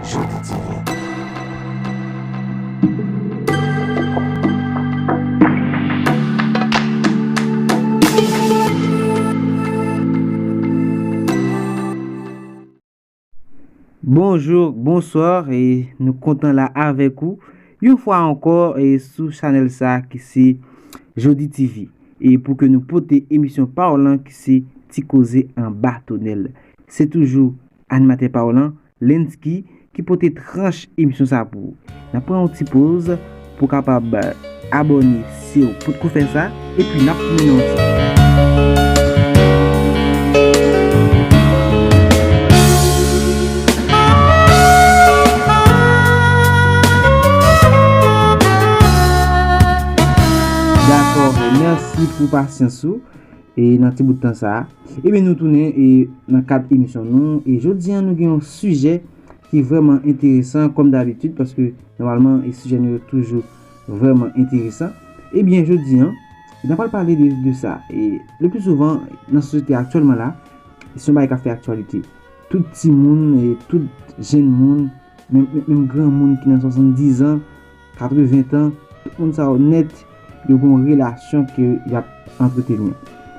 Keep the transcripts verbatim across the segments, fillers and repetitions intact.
Jodi T V. Bonjou, bonswa, e nou kontan la avèk ou yon fwa ankò e sou chanèl sa ki se Jodi T V. E pou ke nou pote emisyon pa w lan ki se Ti Koze Anba Tonèl. Se toujou animatè pa w lan, Lensky, ki pote tranch emisyon sa pou ou. N ap pran yon ti poz pou w kapab abòne si w potko fè sa, epi n ap tounen nan yon ti. Dakò, mèsi pou pasyans ou. E nan ti bout tan sa a, ebyen, nou tounen e nan kad emisyon nou. E jodi a, nou gen yon sijè ki vrèman enteresan, kòm dabitid, paske nòmalman, e sijè nou yo toujou vrèman enteresan. Ebyen, jodi a, n ap pral pale de, de sa. E le pli souvan, nan sosyete aktyèlman la, se yon bagay k ap fè aktyalite. Tout timoun, e tout jenn moun, menm, menm, menm granmoun ki nan swasanndizan, katrevent an, tout moun sa yo nèt, yo gen yon relasyon ke y ap antreteni.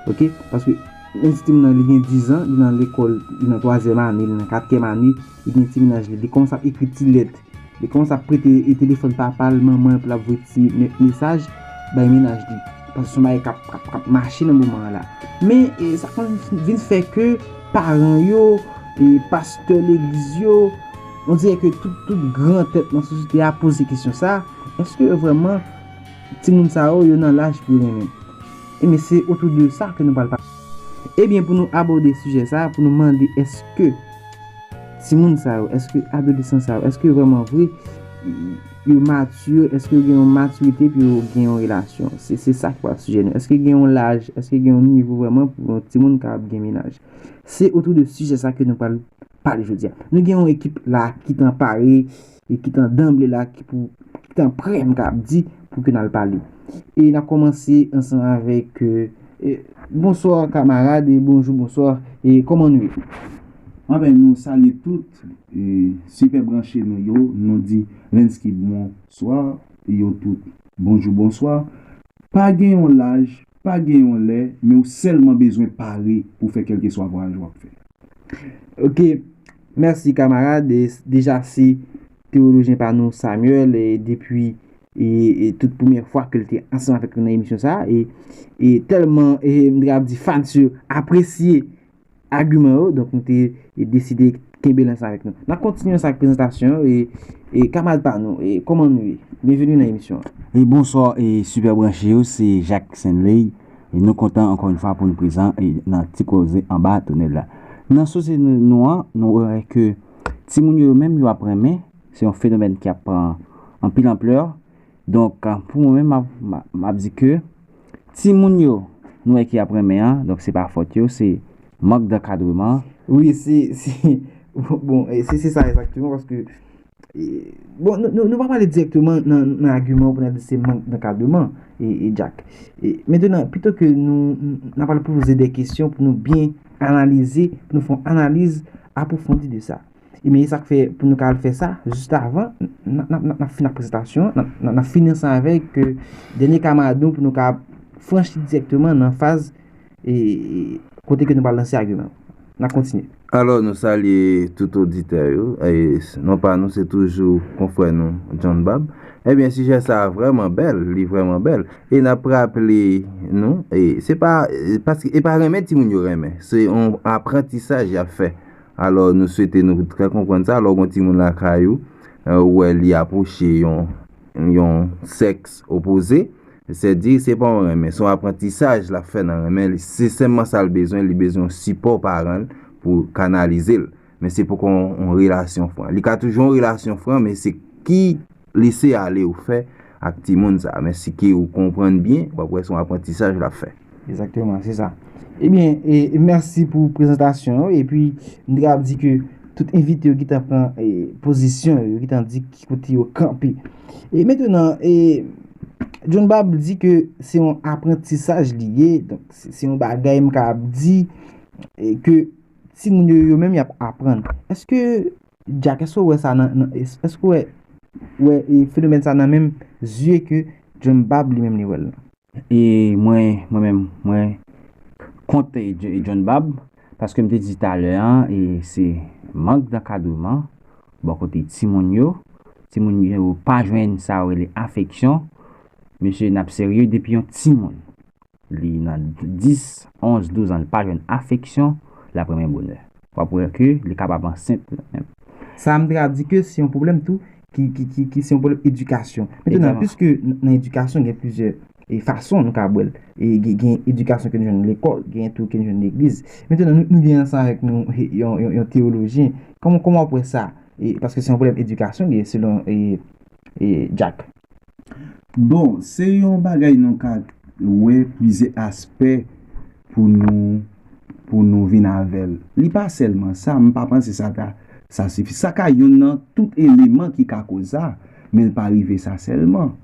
Oke? Paske menm si timoun nan li gen diz an, li nan lekòl, li nan twazyèm ane, li nan katriyèm ane, li gen ti mennaj li, li kòmanse ap ekri ti lèt, li kòmanse ap prete e telefòn papa l, manman l pou l ap voye ti me-, mesaj bay mennaj li. Paske se yon bagay k ap, k ap, k ap mache nan moman an la. Men, e, sa konn vin fè ke paran yo, e pastè legliz yo, on dirè ke tout, tout gran tèt nan sosyete a poze kesyon sa, èske vrèman timoun sa yo, yo nan laj pou yo renmen? Ebyen, se otou de sa ke nou pral pale. Ebyen, pou nou abòde sijè sa, pou nou mande èske timoun sa yo, èske adolesan sa yo, èske vrèman vre, yo mati, èske yo gen yon matirite pou yo gen yon relasyon? Se, se sa ki pral sijè nou. Èske gen yon laj, èske gen yon nivo vrèman pou yon timoun kapab gen mennaj? Se otou de sijè sa ke nou pral pale jodi a. Nou gen yon ekip la ki tan pare e ki tan danble la ki pou, ki tan prè, m kapab di, pou ke n al pale. E n ap kòmanse ansanm avèk, e, e, bonswa kamarad, e bonjou, bonswa, e kòman nou ye? Anben, nou salye tout, e, sipè branche nou yo, nou di Lensky bonswa, yo tout bonjou, bonswa. Pa gen yon laj, pa gen yon lè, men ou sèlman bezwen pare pou fè kèlkeswa vwayaj w ap fè. Oke, mèsi kamarad. E, deja se teyolojyen pa nou Samuel, e depi, e, e tout premyè fwa ke l te ansanm avèk nou nan emisyon sa, e, e tèlman, e, m te ap di fans yo apresye agiman yo, donk nou te, e, deside kenbe l ansanm avèk nou. N ap kontinye ansanm ak prezantasyon yo, e, e kamarad pa nou, e kòman nou ye? Byenveni nan emisyon an. E bonswa, e sipè branche yo, se Jacques Senley. E nou kontan ankò yon fwa pou nou prezan, e, nan Ti Koze Anba Tonèl la. Nan sosyete nou, nou an, nou wè ke timoun yo menm yo ap renmen, se yon fenomèn ki ap pran anpil anplè. Donk, pou mwen menm, m ap, m ap, m ap di ke timoun yo, nou wè ki ap renmen an, donk se pa fòt yo, se mank dankadreman. Wi, se, se, bon, e, se, se sa egzakteman, paske E, bon, nou, nou, nou pa pale dirèkteman nan, nan agiman pou n al di se mank dankadreman, e, e Jack. E, mentenan, pito ke nou, n ap al poze de kesyon pou nou byen analize, pou nou fè yon analiz apwofondi de sa. E men, e sa k fè, pou nou ka al fè sa, jis avan, n, n, n, n ap fin ak prezantasyon an, n, n, n ap fini ansanm avèk, e, dènye kamarad nou pou nou ka franchi dirèkteman nan faz e, kote ke nou pral lanse agiman. N ap kontinye. Alò, nou salye tout oditè yo. E, non pa nou, se toujou konfrè nou, John Bab. Ebyen, sijè sa a vrèman bèl, li vrèman bèl. E n ap raple nou, e, se pa, e, paske, e pa renmen timoun yo renmen. Se yon aprantisaj y ap fè. Alò, nou swete nou trè konprann sa. Lè w gen yon timoun lakay ou, e, ou wè li apwoche yon, yon sèks opoze, Sètadi, se pa yon renmen, se yon aprantisaj l ap fè nan renmen li. Se sèlman sa l bezwen, li bezwen yon sipò paran l pou kanalize l. Men se poko yon, yon relasyon fran. Li ka toujou yon relasyon fran, men se ki lese ale ou fè ak timoun sa. Men si ke ou konprann byen, w ap wè se yon aprantisaj l ap fè. Egzakteman, se sa. Ebyen, e, e mèsi pou prezantasyon an, epi m te ap di ke tout envite yo gentan pran, e, pozisyon yo, yo gentan di ki kote yo kanpe. E mentenan, e, John Bab di ke se yon aprantisaj li ye, donk se, se yon bagay m ka ap di, e, ke timoun yo, yo menm y ap aprann. Èske Jack, èske w wè sa nan, nan èske w wè, wè e fenomèn sa nan menm zye ke John Bab li menm li wè l lan? E mwen, mwen menm, mwen kont John Bab, paske m te di talè a, e se mank d'ankadreman bò kote timoun yo. Timoun yo pa jwenn sa yo rele afeksyon. Mesye, n ap serye, depi yon timoun li nan dis, onz, douz an, li pa jwenn afeksyon, l ap renmen bonè. W ap wè ke li kapab ansent menm. Sa m te ka di ke se yon pwoblèm tou ki, ki, ki, ki se yon pwoblèm edikasyon. Mentnan, piske nan edikasyon, gen plizyè e fason nou ka wè l. E gen, gen edikasyon ke nou jwenn lekòl, gen tou ke nou jwenn legliz. Mentnan, nou, nou gen ansanm avèk nou e, yon, yon, yon teyolojyen. Kòman, kòman w ap wè sa? E, paske se yon pwoblèm edikasyon, gen selon e, e Jack. Bon, se yon bagay nou ka wè plizyè aspè pou nou pou nou vin avè l. Li pa sèlman sa, m pa panse sa ta sa sifi. Sa ka youn nan tout eleman ki ka koz sa, men l pa rive sa sèlman.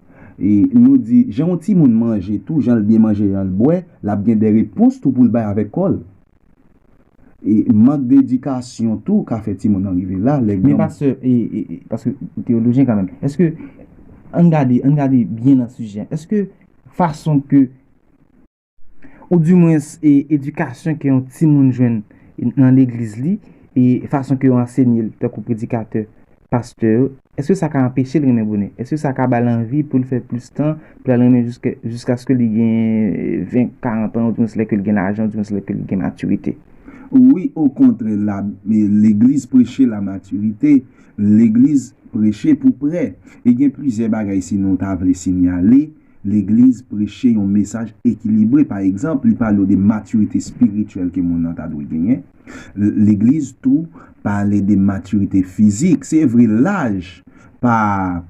E nou di, jan yon timoun manje tou, jan l byen manje, jan l bwè, l ap gen de repons tou pou l bay avèk kò l. E mank de edikasyon tou ka fè timoun nan rive la. Men pastè, e, e, e, paske ou teyolojyen kanmenm, èske, ann gade, ann gade byen nan sijè a, èske fason ke, oudimwens e, edikasyon ke yon timoun jwenn nan legliz li, e fason ke yo ansenye l tankou predikatè, pastè yo, èske sa ka anpeche l renmen bonè? Èske sa ka ba l anvi pou l fè plis tan, pou l al renmen jiska, jiskaske li gen ven, karant an, oudimwens lè ke l gen lajan, oudimwens lè ke l gen matirite? Wi, okontrè, la, legliz preche la matirite, legliz preche pou prè. E gen plizyè bagay si nou ta vle sinyale, legliz preche yon mesaj ekilibre. Pa egzanp, li pale w de matirite espirityèl ke moun nan ta dwe genyen. Legliz tou pale de matirite fizik. Se vre, laj pa,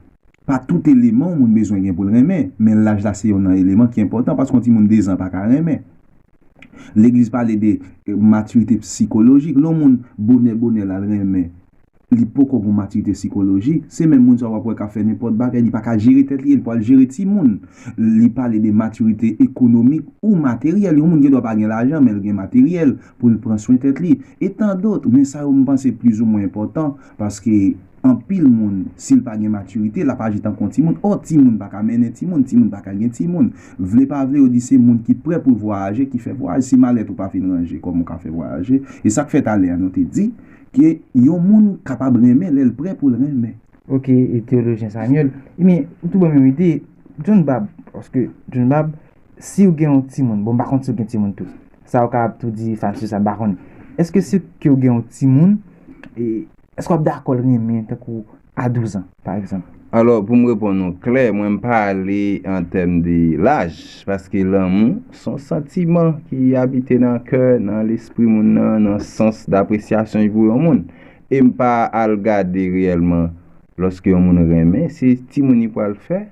pa tout eleman yon moun bezwen gen pou l renmen, men laj la se youn nan eleman ki enpòtan, paske yon timoun de zan pa ka renmen. Legliz pale de, e, matirite sikolojik. Lè yon moun bonè bonè l al renmen, li poko gen matirite sikolojik, se menm moun sa w ap wè k ap fè nenpòt bagay, li pa ka jere tèt li, e li pral jere timoun. Li pale de matirite ekonomik ou materyèl. Yon moun gen dwa pa gen lajan, men l gen materyèl pou l pran swen tèt li. E tan dòt, men sa yo m panse plizoumwen enpòtan, paske anpil moun, si l pa gen matirite, l ap aji tankou yon timoun. Ò, timoun pa ka mennen timoun, timoun pa ka gen timoun. Vle pa vle, yo di se moun ki prè pou l vwayaje ki fè vwayaj. Si malèt ou pa fin ranje, kòman w ka fè vwayaje? E sa k fè talè a nou te di, ke yon moun kapab renmen lè l prè pou l renmen. Ok, e teyolojyen Samuel. Ebyen, ou tou ban m yon ide, John Bab, paske John Bab, si w gen yon timoun, bon, m pa konn si w gen timoun tou. Sa w kapab tou di Francis sa, m pa konnen. Èske si ke w gen yon timoun, e, èske w ap dakò l renmen tankou a douz an, pa egzanp? Alò, pou m reponn ou klè, mwen m pa ale an tèm de laj, paske lanmou se yon santiman ki abite nan kè, nan lespri moun nan, nan sans dapresyasyon li pou yon moun. E m pa al gade reyèlman lòske yon moun renmen, se timoun li pral fè,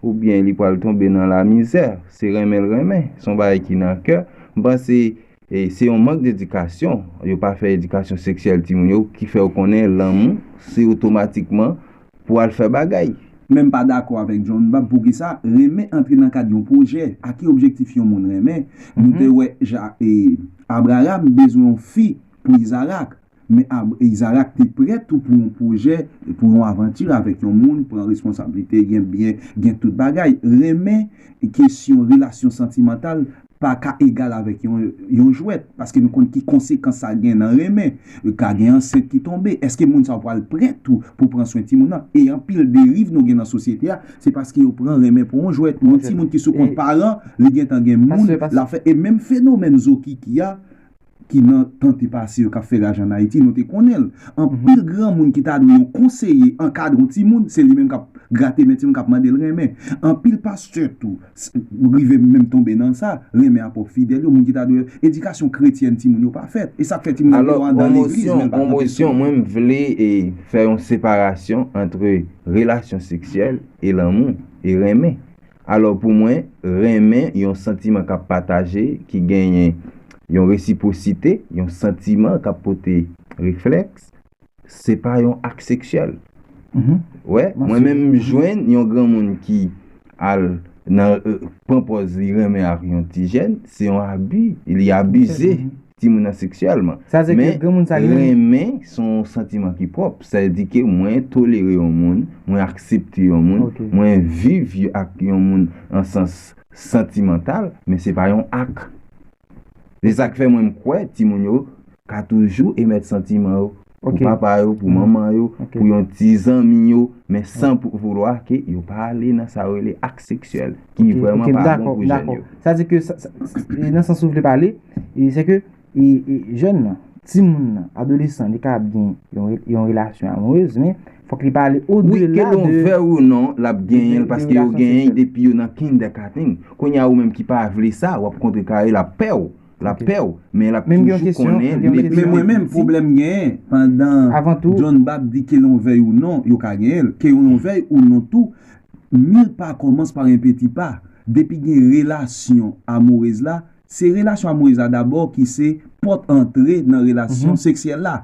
oubyen li pral tonbe nan lamizè. Se renmen l renmen, se yon bagay ki nan kè. M panse, e, se yon mank dedikasyon. Yo pa fè edikasyon seksyèl timoun yo ki fè yo konnen lanmou se otomatikman pou al fè bagay. Men m pa dakò avèk John Bab. Poukisa? Renmen antre nan kad yon pwojè. A ki objektif yon moun renmen? Nou te wè Ja-, e, Abraram bezwen yon fi pou Izarak. Men Ab-, Izarak te prè tou pou yon pwojè, pou yon avanti avèk yon moun, pran responsablite, gen byen, gen tout bagay. Renmen, kesyon relasyon santimantal pa ka egal avèk yon, yon jwèt, paske nou konn ki konsekans sa gen nan renmen. Ka gen ansent ki tonbe. Èske moun sa yo pral prè tou pou pran swen timoun nan? E anpil deriv nou gen nan sosyete a, se paske yo pran renmen pou yon jwèt. Yon timoun ki sou kont paran, li gentan gen moun, l ap fè, e menm fenomèn zokiki a, ki nan tan te pase yo k ap fè raj ann Ayiti, nou te konnen l. Anpil granmoun ki ta dwe yon konseye, ankadre yon timoun, se li menm k ap grate men timoun, k ap mande l renmen. Anpil pastè tou, s-, rive menm tonbe nan sa, renmen apòt fidèl yo, moun ki ta dwe, edikasyon kretyèn timoun yo pa fèt. E sa k fè timoun nan yo andan legliz, men l pa nan pèsonn. Alò, yon mosyon, mwen m vle, e, fè yon separasyon ant relasyon seksyèl e lanmou, e renmen. Alò, pou mwen, renmen, yon santiman k ap pataje, ki genyen yon resipwosite, yon santiman k ap pote reflèks, se pa yon ak seksyèl. Wè, mwen menm, m jwenn yon granmoun ki al nan, e, pran pòz li renmen ak yon ti jèn, se yon abi, li abize. timoun nan seksyèlman. Sa vle di ke granmoun sa li menm. Renmen se yon santiman ki pwòp. Sa vle di ke mwen tolere yon moun, mwen aksepte yon moun, Ok. Mwen viv y- ak yon moun an sans santimantal, men se pa yon ak. Se sa k fè mwen m kwè timoun yo ka toujou emèt santiman yo pou Ok. papa yo, pou Mm. manman yo, Ok. pou yon ti zanmi yo, men san pou voulwa ke yo pa ale nan sa yo rele ak seksyèl, ki Ok, vrèman ok, pa bon dakò, pou jèn dakò. yo. Sa di ke sa- sa- sa- e nan sans ou vle pale, e se ke e, e jèn nan, timoun nan, adolesan, li kapab gen yon, re- yon relasyon amourez, men fòk li pa ale Wi, ke odela l on de vèy ou non, l ap genyen l de- paske de yo relasyon genyen seksyèl. Depi yo nan kindergarten. Kounye a ou menm ki pa vle sa, w ap kontre kare l ap pè w, l ap Ok. pè w, men l ap Men m gen yon toujou kesyon, konnen m gen yon depi Men kesyon. mwen menm, pwoblèm m genyen pandan Avan tou, John Bab di ke l on vèy ou non, yo ka genyen l. Ke l on vèy ou non tou, mil pa kòmanse pa yon peti pa. Depi gen relasyon amourez la, se relasyon amourez la dabò ki se pòt antre nan relasyon Mhm. seksyèl la.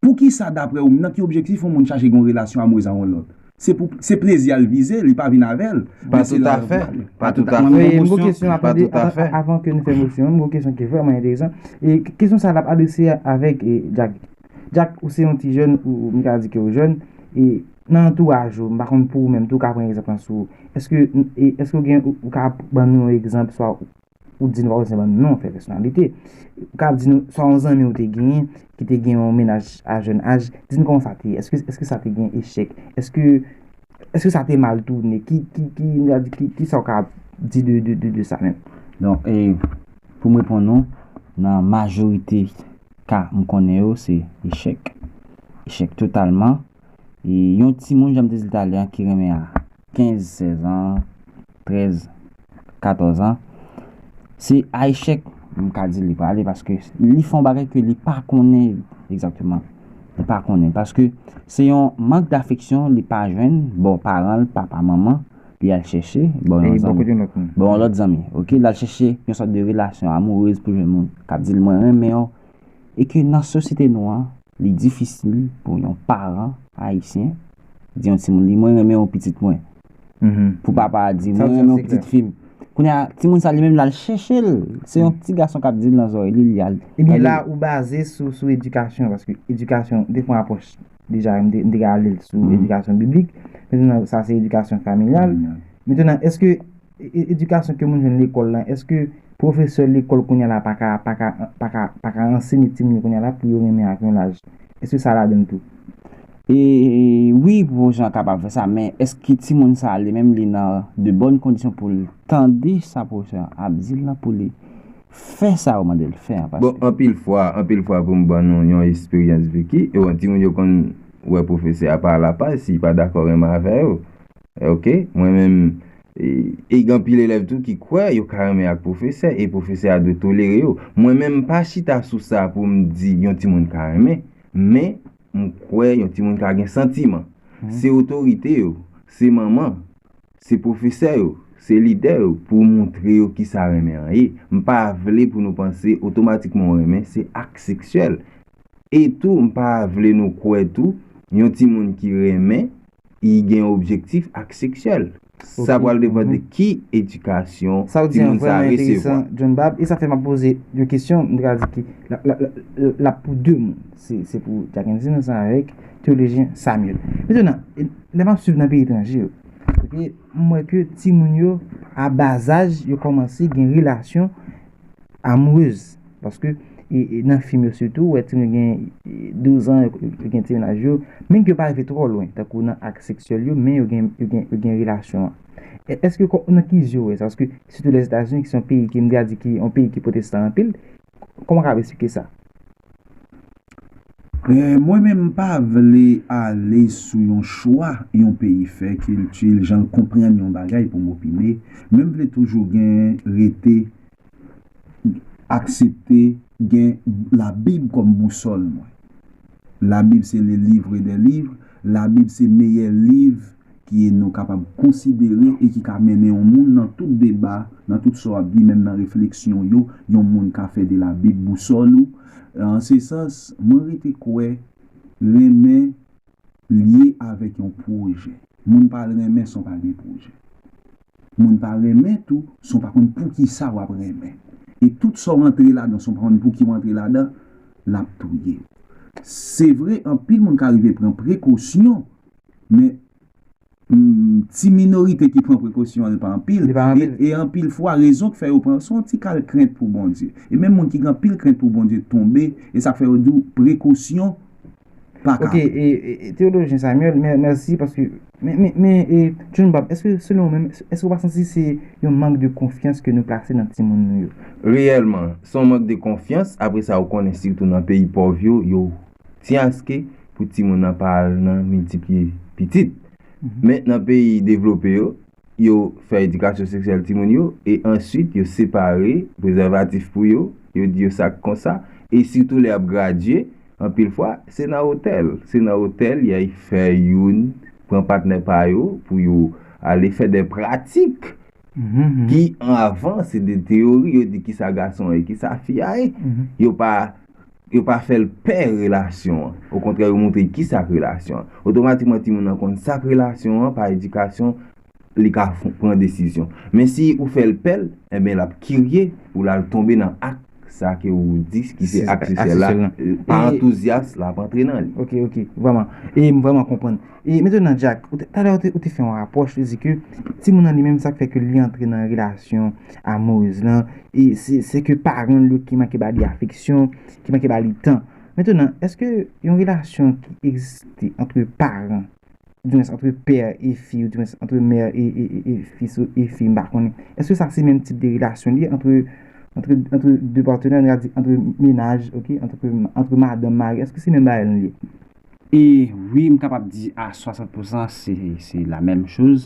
Poukisa, daprè ou, nan ki objektif yon moun chache gen yon relasyon amourez a yon lòt? Se pou se plezi a l vize, li pa vin avè l. Pa Men se la toutafè. l pral. Pa Atouta, toutafè. mwen Wi, gen m gon konsyon. kesyon, Pa atande, toutafè. avan, avan ke nou fè motion, m gon kesyon ki vrèman enteresan. E k- kesyon sa l ap adrese avèk e, Jack. Jack, ou se yon ti jèn, ou, ou m ka di ke ou jèn, e nan antouraj ou, m pa konn pou ou menm tou, ou ka pran egzanp lan sou ou. Èske, e, èske ou gen, ou, ou ka ban nou yon egzanp, swa ou di nou pa bezwen ban nou non, fè pèsonalite. Ou ka di nou, swa yon zanmi ou te genyen, ki te gen yon mennaj a jèn aj, di nou kòman sa te ye. Èske, èske sa te gen echèk? Èske, èske sa te mal tounen? Ki, ki, ki, ki, ki sa ou ka di de, de, de, de sa menm? Donk, e, pou m reponn ou, nan majorite ka m konnen yo, se echèk. Echèk totalman. E yon timoun, jan m te di l talè a, ki renmen a kenz, sèz an, trèz, katòz an, se a echèk, m ka di li prale, paske li fè yon bagay ke li pa konnen egzakteman. Li pa konnen. Paske se yon mank dafeksyon li pa jwenn bò paran l, papa, manman, li al chèche bò E yon bò zanmi. kote yon lòt moun. Bò yon lòt zanmi, ok? L al chèche yon sòt de relasyon amourez pou jwenn moun k ap di l, "Mwen renmen w." E ke nan sosyete nou an, li difisil pou yon paran ayisyen di yon timoun li, "Mwen renmen w, pitit mwen." Mhm. Pou papa a di, Sa "Mwen di renmen w, se klè. pitit fi m." Kounye a, timoun sa li menm l al chèche l. Se yon ti gason k ap di l nan zòrèy li, li al. Ebyen Gade. La ou baze sou, sou edikasyon, paske edikasyon, de fwa apwòch, deja, m te, m te ka ale l sou Mhm. edikasyon biblik. Mentenan, sa se edikasyon familyal. Familyal. Mentenan, èske e, e, edikasyon ke moun jwenn lekòl la, èske pwofesè lekòl kounye a la pa ka, pa ka, pa ka, pa ka ansenye timoun yo kounye a la pou yo renmen ak yon laj? Èske sa ladan l tou? E, wi, pwofesè an kapab fè sa, men èske timoun sa a li menm li nan de bòn kondisyon pou l tande sa pwofesè an ap di l lan, pou li fè sa yo mande l fè an? Paske Bon, anpil fwa, anpil fwa pou m ban nou yon esperyans veki, e yon timoun yo konn wè pwofesè a pa lapaz si li pa dakò renmen avè yo. Ok? Mwen menm, e, e gen anpil elèv tou ki kwè yo ka renmen ak pwofesè, e pwofesè a dwe tolere yo. Mwen menm, m pa chita sou sa pou m di yon timoun ka renmen, men m kwè yon timoun ka gen santiman. Se otorite yo, se manman, se pwofesè yo, se lidè yo pou montre yo kisa renmen an ye. M pa vle pou nou panse otomatikman w renmen se ak seksyèl. E tou, m pa vle nou kwè tou, yon timoun ki renmen, li gen objektif ak seksyèl. Sa Ok. Pral depann de Mhm. ki edikasyon Sa ou di an timoun sa vrèman resevwa. Enteresan, John Bab, e sa fè m ap poze yon kesyon, m te ka di ki l ap, l ap, l ap, l ap pou de moun. Se, se pou Jack Henson ansanm avèk teyolojyen Samuel. Mentenan, e, lè m ap swiv nan peyi etranje yo, ok, m wè ke timoun yo, a bazaj, yo kòmanse gen relasyon amourez. Paske e, e, nan fim yo sitou, ou wè timoun yo gen e, douz an, yo, yo gen ti mennaj yo, men ke yo pa rive twò lwen, tankou nan ak seksyèl yo, men yo gen, yo gen, yo gen relasyon an. E, èske kò- nan ki zye w wè sa? Paske sitou Lèzetazini, ki se yon peyi ki, m te ka di ki yon peyi ki pwotestan anpil, kòman w ka eksplike sa? E, mwen menm, m pa vle ale sou yon chwa yon peyi fè, kilti l, jan l konprann yon bagay pou m opine, men m vle toujou gen, rete, aksepte, gen Labib kòm bousòl mwen. Labib se le livre des livres, Labib se meyè liv ki nou kapab konsidere e ki ka mennen yon moun nan tout deba, nan tout sa w ap di, menm nan refleksyon yo, yon moun ka fè de Labib bousòl ou. An se sans, mwen rete kwè renmen lye avèk yon pwojè. Moun pa renmen san w pa gen pwojè. Moun pa renmen tou san w pa konn poukisa w ap renmen. E tout sa w antre ladan, san w pa konn pou ki w antre ladan, l ap touye w. Se vre, anpil moun ka rive pran prekosyon, men mm, ti minorite ki pran prekosyon an, li pa anpil. Li pa anpil. E, e anpil fwa, rezon k fè yo pran, se yon ti kal krent pou Bondye. E menm moun ki gen anpil krent pou Bondye tonbe, e sa k fè yo di w prekosyon pa ka. Ok, e, e, e, teyolojyen Samuel, mè- mèsi paske, men, men, men, e, John Bob, èske selon ou menm, èske ou pa santi se yon mank de konfyans ke nou plase nan timoun nou yo? Reyèlman, se yon mank de konfyans. Apre sa, ou konnen, sitou nan peyi pòv yo, yo tyaske pou timoun nan pa al nan miltipliye pitit. Men nan peyi devlope yo, yo fè edikasyon seksyèl timoun yo, e answit yo separe prezèvatif pou yo, yo di yo sa k konsa, e sitou lè y ap gradye, anpil fwa, se nan otèl. Se nan otèl y ay fè youn pran patnè pa yo pou yo ale fè de pratik ki anvan se de teyori, yo di kisa gason an ye, kisa fi a ye. Yo pa yo pa fè l pè relasyon an. Okontrè, yo montre kisa k relasyon an. Otomatikman, timoun nan konn sa k relasyon an pa edikasyon, li ka f- pran desizyon. Men si ou fè l pè l, enben, l ap kirye pou l al tonbe nan ak sa ke ou di ki se ak seksyèl la. Pa antouzyas, l ap antre nan li. Ok, ok, vrèman. E m vrèman konprann. E mentnan, Jack, ou te- talè ou te, ou te fè yon rapwòch, ou di ke timoun nan li menm, sa k fè ke li antre nan relasyon amourèz lan, e se, se ke paran l yo ki manke ba li afeksyon, ki manke ba li tan. Mentnan, èske yon relasyon ki egziste antre paran, oudimwens antre pè e fi, oudimwens antre mè e, e, e, e fis e fi, m pa konnen, èske sa se menm tip de relasyon li ye antre, antre, antre de patnè, nou ka di antre mennaj, ok, antre, antre madanm, mari, èske se menm bagay lan li ye? E wi, m kapab di a swasant pousan se, se la menm choz,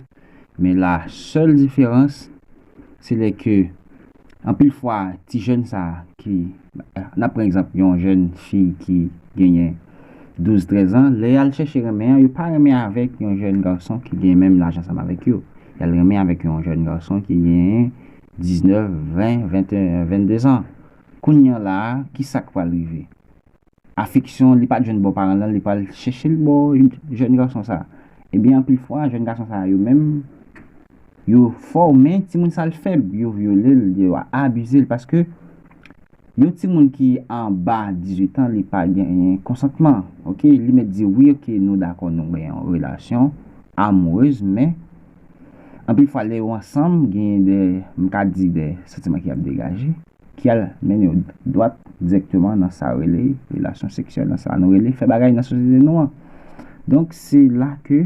men la sèl diferans, se lè ke anpil fwa ti jèn sa a ki, n ap pran egzanp yon jèn fi ki genyen douz, trèz an, lè y al chèche renmen an, yo pa renmen avèk yon jèn gason ki gen menm laj ansanm avèk yo. Y al renmen avèk yon jèn gason ki genyen diznèf, ven, venteyen, venndezan. Kounye a la a, ki sa k pral rive? Afeksyon, li pa t jwenn bò paran l lan, li pral chèche l bò jèn gason sa. Ebyen, anpil fwa, jèn gason sa yo menm, yo fò, men timoun sa l fèb, yo vyole l, yo abize l, paske yon timoun ki anba dizuit an, li pa genyen konsantman, ok? Li mèt di, wi, ok, nou dakò, nou gen yon relasyon amourèz, men anpil fwa, lè yo ansanm, genyen de, m ka di, de santiman ki ap degaje, ki al mennen yo dwat dirèkteman nan sa rele relasyon seksyèl, nan sa nou rele fè bagay nan sosyete nou an. Donk, se la ke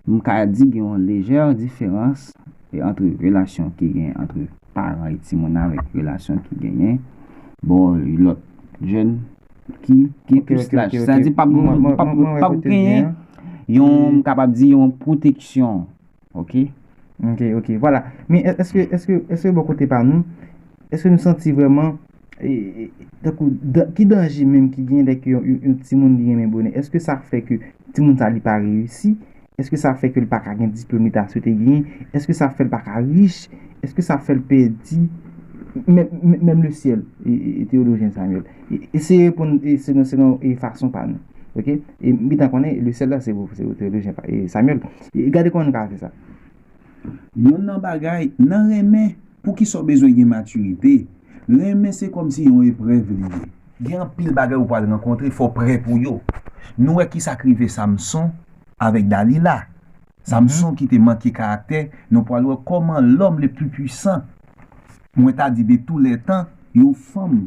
m ka di gen yon lejè diferans e antre relasyon ki gen antre paran e timoun avèk relasyon ki genyen bò lòt jèn ki gen plis laj. Sa di p ap, p ap, p ap genyen yon, m kapab di, yon pwoteksyon, ok? Ok, ok, vwala. Men è- èske, èske, èske bò kote pa nou, èske nou santi vrèman, e, e, tankou, dan- ki danje menm ki gen lè ke yon, yon, yon timoun li renmen bonè? Èske sa fè ke timoun sa li pa reyisi? Èske sa fè ke l pa ka gen diplòm li ta swete genyen? Èske sa fè l pa ka rich? Èske sa fè l pèdi menm, menm, menm le syèl, e, e, e teyolojyen Samuel? E, eseye reponn, e, selon, selon, e, fason pa nou. Ok? E m gentan konnen le syèl la se pou, se pou teyolojyen pa- e Samuel. E gade kòman nou ka fè sa. Yonn nan bagay, nan renmen, poukisa w bezwen gen matirite? Renmen se kòmsi yon eprèv li ye. Gen anpil bagay ou pral rankontre, fò w prè pou yo. Nou wè kisa k rive Samson avèk Dalila. Samson ki te manke karaktè, nou pral wè kòman l'homme le plus puissant, mwen ta di de tous les temps, yon fanm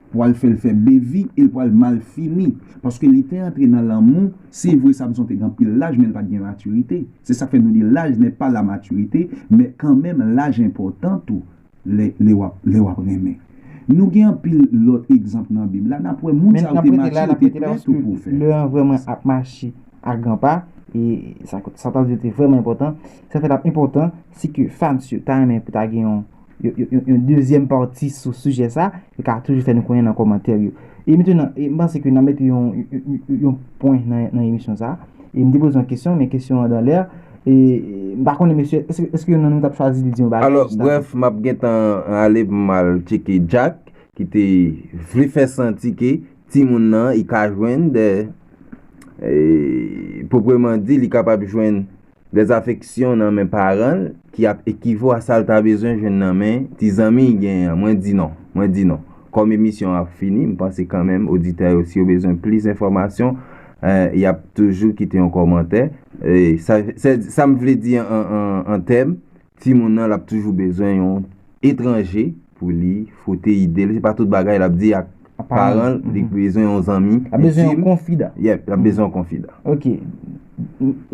pral fè l fè bevi e l pral mal fini. Paske li te antre nan lanmou, se vre Samson te gen anpil laj, men l pa t gen matirite. Se sa k fè nou di l'âge n'est pas la maturité, men kanmenm laj enpòtan tou lè, lè w ap, lè w ap renmen. Nou gen anpil lòt egzanp nan Bib la, n ap wè moun sa yo te matire, yo te prè tou pou fè. Lè an vrèman ap mache a gran pa, e sa, sa ta di te vrèman enpòtan. Sa fè l ap enpòtan, si ke fans yo ta renmen pou ta gen yon, yon, yon, yon, yon dezyèm pati sou sijè sa, yo ka toujou fè nou konnen nan kòmantè yo. E mentnan, e m panse ke n ap mete yon, yon, yon, yon pwen nan, nan emisyon sa. E m te poze yon kesyon, men kesyon an dan lè. E, e m pa konnen, mesye, èske, èske yonn nan nou t ap chwazi li di yon bagay jis avan? Alò, brèf, m ap gentan ale pou m al tcheke Jack, ki te vle fè santi ke timoun nan, li ka jwenn de, e, pwoprèman di, li kapab jwenn dèzafeksyon nan men paran l ki ap ekivo a sa l ta bezwen jwenn nan men ti zanmi l genyen an. Mwen di non. Mwen di non. Kòm emisyon an ap fini, m panse kanmenm oditè yo, si yo bezwen plis enfòmasyon, eh, y ap toujou kite yon kòmantè. E sa, se, sa m vle di an, an, an tèm, timoun nan, l ap toujou bezwen yon etranje pou li fwote ide l. Se pa tout bagay l ap di ak paran l, li bezwen yon zanmi entim. L ap bezwen yon konfidan. Yep, l ap bezwen yon konfidan. Ok.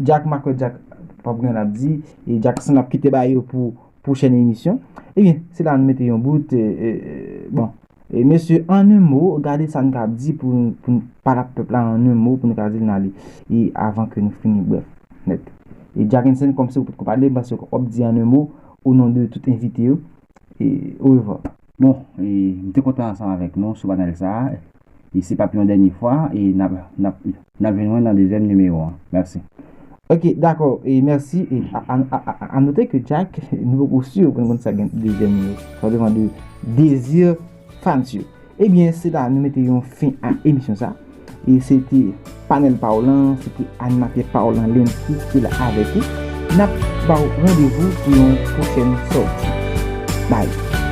Jack, m kwè Jack p ap gen l ap di, e Jackson ap kite ba yo pou pwochèn emisyon. Ebyen, se la nou mete yon bout, e, e, e, bon. E mesye, an un mo, gade sa n ka di pou, pou n pale ak pèp la an un mo, pou nou ka di l n ale. E avan ke nou fini, brèf, nèt. E Jackenson, kòm se ou potko pale, m panse w ap di an un mo, o non de tout envite yo. E orevwa. Bon, e m te kontan ansanm avèk nou sou panèl sa a. E se p ap yon dènye fwa, e n ap, n ap, n ap jwenn mwen nan dezyèm nimewo an. Mèsi. Ok, dakò, e mèsi. E a, a, a, a, a note ke Jack, nou poko si pou n konn sa gen dezyèm nimewo. Sa depann de dezi fans yo. Ebyen, se la nou mete yon fen a emisyon sa. E se te panèl pa w lan, se te animatè pa w lan Lenfri ki te la avèk ou. N ap ba w randevou pou yon pwochèn sòti. Bye.